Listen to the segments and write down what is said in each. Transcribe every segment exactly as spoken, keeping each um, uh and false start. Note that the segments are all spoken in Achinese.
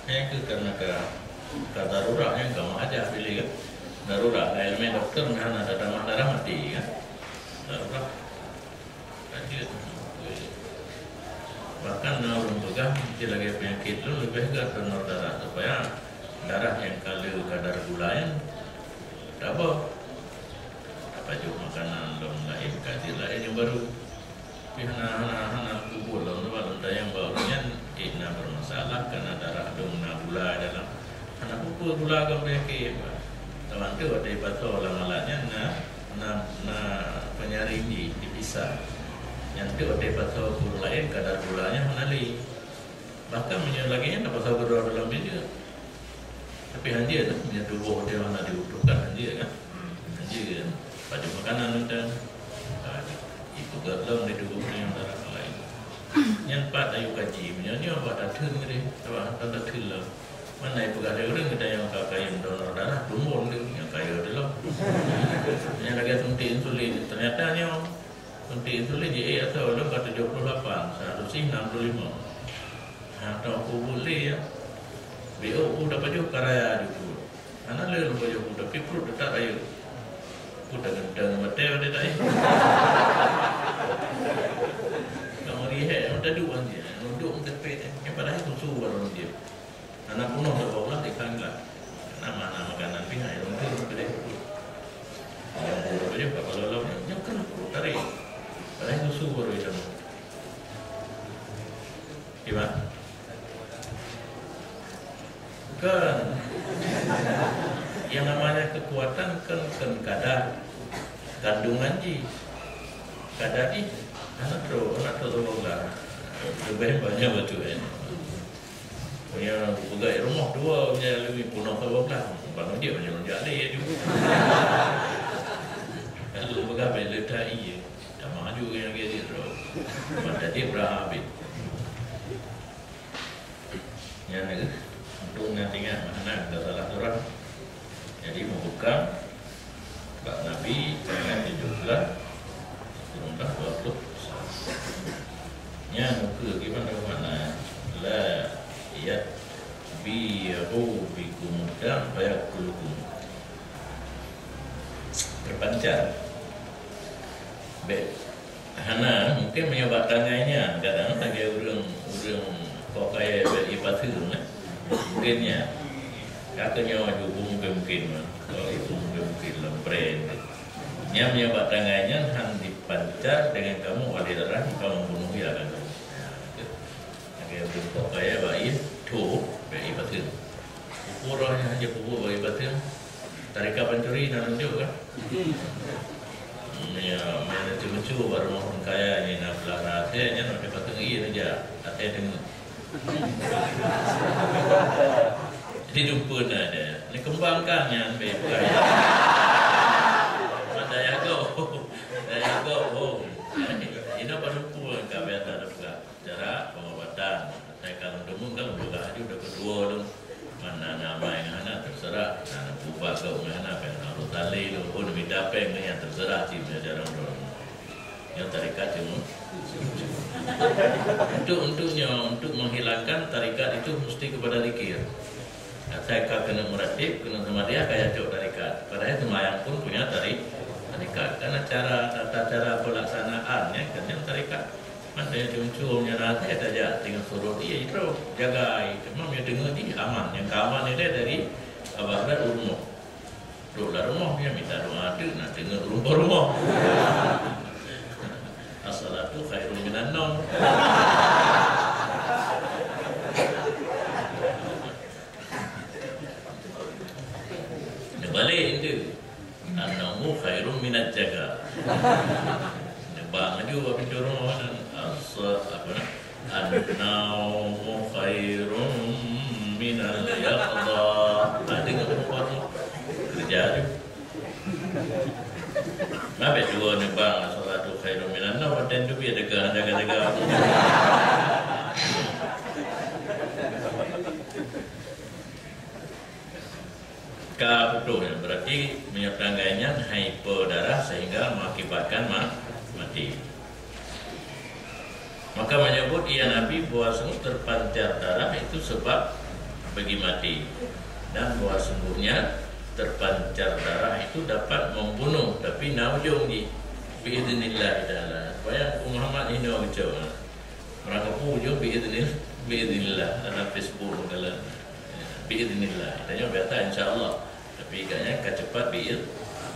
Nyan keuh karena ka, ka darurat nyan ka meuhajat piléh kan. Darurat, laén leumé dokto meuhana tatamah darah maté kan. Darurat. Ka jeuet. Bahkan na ureuëng peugah, cit lagée peunyakét lôn leubeh gét donor darah supaya darah nyang ka le kadar gula nyan taboh. Tapajoh makanan lom laén, ka jeuet laén nyang barô. Tapi hana, hana, hana kubu lom, sebab lom tanyong bak ureuëng nyan, eh, na bermasalah, karena darah dong na gula dalam. Hana kubu gula keu peunyakét. Teuma tu watée ipasoe lam alat nyan na, na, na penyaring jih dipisah. Nyan tu watée ipasoe keu ureuëng laén, kadar gula nyan hana lé. Bahkan meunyoe lagée nyan tapasoe keudroe dalam bijéh. Tapi hanjeuet lah, meunyoe tuboh teuh hana dibutuhkan, hanjeuet kan? Hanjeuet kan? Pajoh makanan mantong. Ah, ipeugét lom di tuboh teuh nyang darah laén. Nyan pat ayue kaji, meunyoe nyoe bak tatheun keudeh, sabab hana tatheun lom. Mana ipeugah lé ureuëng geutanyoe ka kayém donor darah, tumbon lé nyang kayém teuh lom. Nyan lagée suntik insulin, ternyata nyoe. Suntik insulin ji, eh, atau lom ka tujoh puluh lapan, seuharusih enam puluh lima. Ha, tau aku boleh ya. B O ku dapat juga raya juga. Hana le lom pajoh ku, tapi pruet teutap rayeuk. Ku tagenteng maté pada tak eh. Kamu rihek, kamu tadu kan dia. Nuduk mentepet eh. Yang padahal susu baru dia. Hana peunoh dak bak ulah ikan lah. Nama-nama makanan pihak yang mungkin kedai pun. Yang boleh beli apa kalau lom yang kan aku tarik. Padahal susu baru itu. Gimana? Kan. Yang namanya kekuatan kan, kan kadar kandungan ji. Kadar ji, anak tu, anak tu tolong lah. Lebih banyak betul kan. Punya peugah rumoh dua, punya lebih punah ke belah. Bangun dia macam jak leh tu. Lalu peugah bela tai ya. Dah maju yang dia tu. Mata dia berhabis. Nyan keuh, untuk ingat-ingat makna dah salah surah. Jadi, membuka bak Nabi, ayat tujuh belas, tujuh belas, dua puluh. Nyan keuh, gimana makna? La yatbi'u bikum dam fayakulukum. Terpancar. Baik. Hana, mungkin meunyoe bak tangai nyan, kadang lagèe ureueng, ureueng kok kayèe bak ié paseung, eh. Mungkin nyan. Ka keu nyoe ju mungkin-mungkin, eh. Kalau itu mungkin-mungkin lom brand. Nyan meunyoe bak tangai nyan han dipancar dengan kamu oleh darah, maka membunuh ia kan. Nah, itu. Lagèe ureueng kok kayèe bak ié, tho, bak ié paseung. Pupuk roh nyan hana pupuk bak ié paseung. Tarekat pancuri na nunjuk kan? Ya, mana tu lucu baru makan kaya ni na belah rasa nyan ada patung ié aja. Até tengok. Jadi jumpa na ada. Ni kembangkan nyan baik bukan. Ada yago. Ada yago. Oh. Ini baru pun kami ada dekat. Cara pengobatan. Saya kalau demun kan udah aju udah kedua tu. Mana nama yang hana terserah. Nah, buka kau yang hana kan harus tali tu pun minta peng yang terserah sih punya cara orang. Yang tarekat cuma. Untuk untuknya untuk menghilangkan tarekat itu mesti kepada zikir. Saya ka kena meratib, kena semadiyah, kaya cok tarekat. Padahal semayang pun punya tari-, tarekat. Karena cara, tata cara pelaksanaannya kan yang tarekat. Mantanya cung-cung nyan até tajak tinggai surot ié jitro jagai. Cuma meunyoe deungoe jih aman. Nyang ka aman ilèe dari abah dan ureueng. Trok lam rumoh nyan mita doa teuk na teungeut ureueng po rumoh. As-salatu khairun minan naum. Neubalek enteuk. An-naumu khairun minaj jaga. Neubang laju bak pintoe rumoh nyan. Asa-, apa na? An-naumu khairun minal yaqdah. Ada nggak perempuan tu? Kerja tu. Nabi dua neubang, as-salatu khairun minan naum, dan tu dia dekat, jaga-jaga. Ka putôh nyan, berarti meunyoe tanggai nyan hai peu darah sehingga mengakibatkan ma-, mati. Maka menyebut ia Nabi bahwa sungguh terpancar darah itu sebab bagi maté. Dan bahwa sungguhnya terpancar darah itu dapat membunuh, tapi na ujong jih. Biiznillah taala. Supaya Muhammad hino geucok. Meurangkapeue ujong biiznil-, biiznillah dalam Facebook dalam, ya, biiznillah. Tanyoe biasa insyaallah. Tapi agaknya ka cepat biiz-,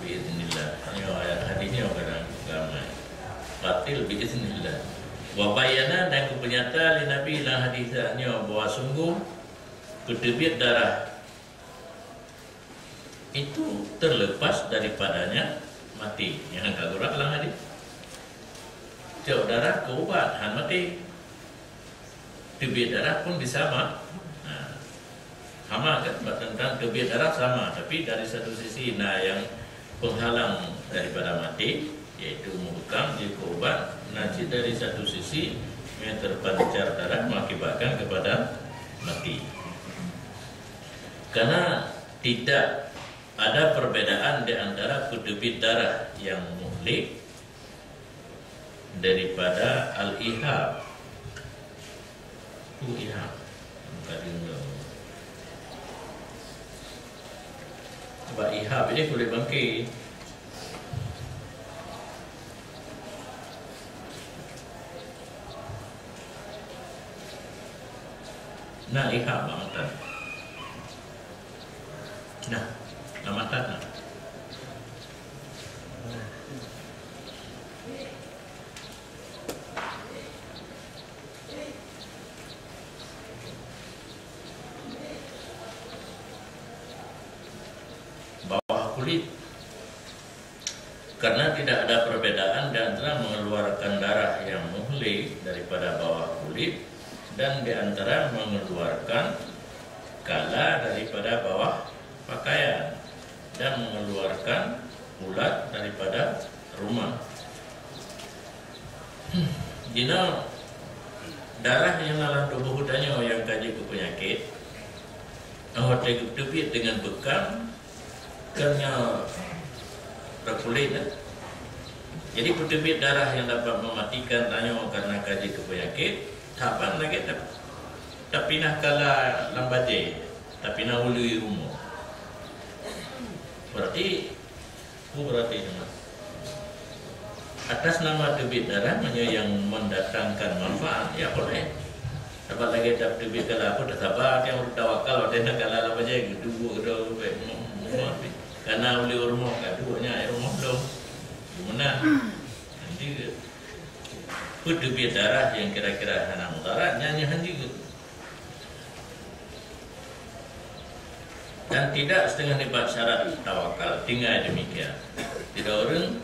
biiznillah. Nyoe ayat hadis nyoe kadang ramai. Qatil biiznillah. Wa bayyana, dan geupeunyata lé Nabi lam hadis nyoe bahwa sungguh peuteubiet darah itu terlepas daripadanya mati. Nyang ka geurak lam hadis. Cok darah keu ubat, han maté. Teubiet darah pun bisa ma-, ha, sama kan, bak teuntang teubiet darah sama, tapi dari satu sisi na nyang penghalang daripada mati, yaitu meubukang jeuet keu ubat, na cit dari satu sisi nyang terpancar darah mengakibatkan kepada mati. Karena tidak ada perbedaan di antara peuteubiet darah yang muhlik daripada al-ihab. Peue ihab? Ka deungoe. Bak ihab ini kulét bangke. Na ihab bak mata. Nah, lam mata na. Bawah kulit. Karena tidak ada perbedaan di antara mengeluarkan darah yang muhlik daripada bawah kulit dan di antara mengeluarkan kala daripada bawah pakaian dan mengeluarkan ulat daripada rumah. Hmm. Jinoe darah nyang na lam tuboh geutanyoe nyang ka jeuet keu peunyakét, watée geuteubiet deungon beukam, kan nyoe rot kulét, kan? Jadi, peuteubiet darah nyang dapat mematikan tanyoe karena ka jeuet keu peunyakét, saban lagée tap-, tapinah kala lam bajée, tapinah uleue rumoh. Berarti, peue berarti nyoe? Atas nama teubiet darah, meunyoe nyang mendatangkan manfaat, ya boleh. Sabab lagée that teubiet kala, peue tasaba nyang tawakal watée na kala lam bajée, geuduek, geuduek, geuduek, geuduek, geuduek. Karena uleue rumoh ka duek nyan, rumoh lom. Geumeunang. Nanti peuteubiet darah nyang kira-kira hana mudarat, nyan, nyan han jeuet. Dan tidak setengah nibak syarat tawakal, tinggai demikian. Tidak ureuëng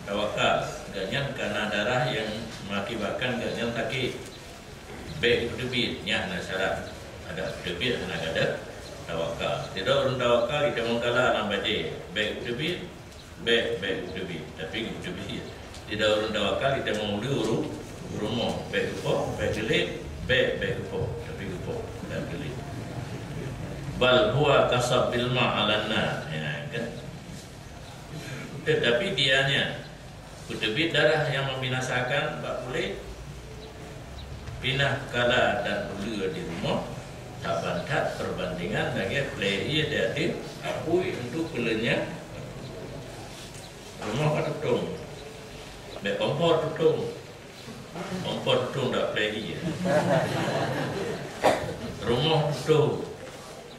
tawakal, gobnyan kana darah nyang mengakibatkan gobnyan sakét. Bék peuteubiet, nyan na syarat. Adak peuteubiet hana gadôh tawakal. Tidak ureuëng tawakal, itamong kala lam bajée. Bék peuteubiet, Bék, bék geuteubiet, tapi geuteubiet. Tidak ureuëng tawakal, itamong uleue ru-, rumoh, bék geupoh, bék geulet, bék, bék geupoh, tapi geupoh, dan geulet. Bal huwa kasabbil ma' 'alan nar, ya kan? Tetapi dianya peuteubiet darah nyang membinasakan bak kulét, pinah kala dan uleue di rumoh, saban that perbandingan lagée plée ié di ateueh apui untuk peuleunyah rumoh ka tutong. Bék kompor tutong. Kompor tutong dak plée ié. Rumoh tutong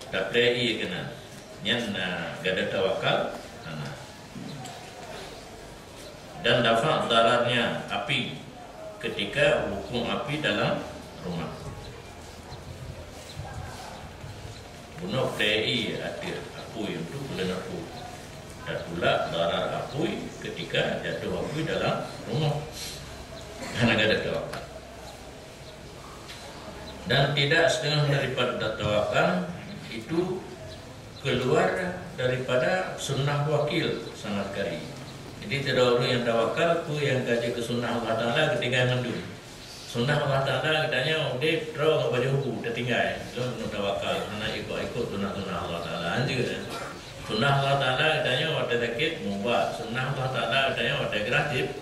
dak plée ié keunan. Nyan na gadôh tawakal, hana. Dan dafa' dararnya api ketika wukung api dalam rumah. Bunoe plée ié ateueh apui untuk buleuen apui. Tatulak darar apui ketika jatuh apui dalam rumoh. Hana gadôh tawakal. Dan tidak setengah daripada tawakal itu keluar daripada sunnah wakil sama sekali. Jadi, sidroe ureuëng nyang tawakal, peue nyang ka jeuet keu sunnah Allah Taala geutinggai mandum. Sunnah Allah Taala geutanyoe udeb droe ngon bajée hubu tatinggai. Lôn meunyoe tawakal, hana ikot-ikot sunnah-sunnah Allah Taala. Hanjeuet, eh. Sunnah Allah Taala geutanyoe watée sakét meubat. Sunnah Allah Taala geutanyoe watée grah cit-,